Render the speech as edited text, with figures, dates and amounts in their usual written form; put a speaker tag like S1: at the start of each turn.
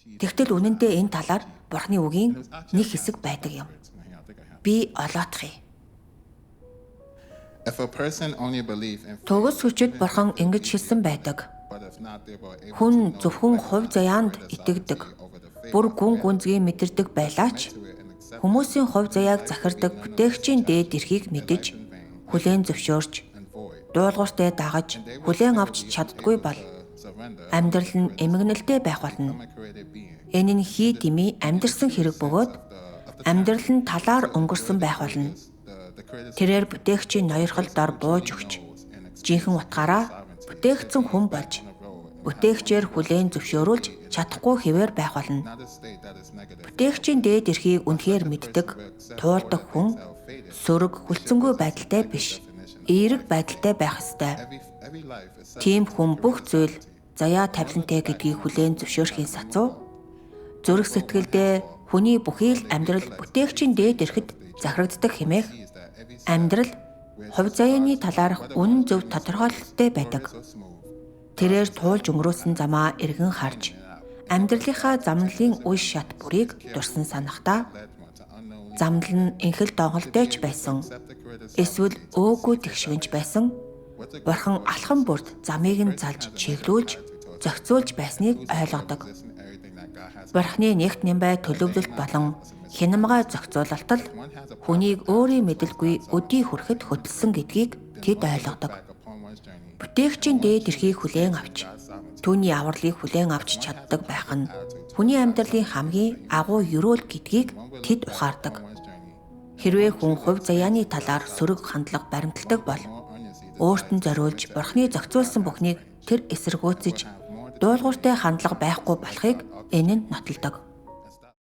S1: Тэгтэл үнэндээ энэ талаар Бурхны үгийн нэг хэсэг байдаг юм. Би олоотхъя. Төгс хүчит Бурхан ингэж хэлсэн байдаг. Хүн зөвхөн хувь заяанд итгэдэг, бүр гүн гүнзгий мэдэрдэг байлаа ч хүмүүсийн хувь заяаг захирдаг бүтээгчийн дээд эрхийг мэдэж, хүлээн зөвшөөрч, дуулууртай дагаж, хүлээн авч чаддаггүй бол амьдрал нь эмгэнэлтэй байх болно. Энэ нь хий дэмий амьдрсан хэрэг бөгөөд амьдрал нь талаар өнгөрсөн байх болно. Тэрээр бүтээгчийн ноёрхол дор бууж өгч, жинхэнэ утгаараа бүтээгдсэн хүн болж, бүтээгчээр хүлээн зөвшөөрүүлж чадахгүй хэвээр байх болно. Бүтээгчийн дээд эрхийг үнэхээр мэддэг, туулдаг хүн сөрөг хүлцэнгүй байдалтай биш, эерэг байдалтай байх ёстой. Тийм хүн бүх зүйл заяа тавилантай гэдгийг хүлээн зөвшөөрөхийн сацуу зүрх сэтгэлдээ хүний бүхий л амьдрал бүтээгчийн дээд эрхэд захирагддаг хэмээх амьдрал хувь заяаны талаарх үнэн зөв тодорхойлолттой байдаг. Тэрээр туулж өнгөрөөсөн замаа эргэн харж амьдралынхаа замналын үе шат бүрийг дурсан санахдаа замнал нь инхэл донголтой ч байсан, эсвэл өөгүй тэгшгэнч байсан, Бурхан алхам бүрд замыг нь залж чиглүүлж, зохицуулж байсныг ойлгодог. Бурханы нэгт нэмбай төлөвлөлт болон хянамгай зохицуулалт л хүнийг өөрийн мэдэлгүй өдий хүрэхэд хөтөлсөн гэдгийг тэд ойлгодог. Бүтээгчийн дээд эрхийг хүлээн авч, түүний авралыг хүлээн авч чаддаг байх нь хүний амьдралын хамгийн агуу ерөөл гэдгийг тэд ухаардаг. Хэрвээ хүн хувь заяаны талаар сөрөг хандлага баримталдаг бол өөрт нь зориулж Бурхны зохицуулсан бүхнийг тэр эсэргүүцэж дуулууртай хандлага байхгүй болохыг энэ нь нотолдог.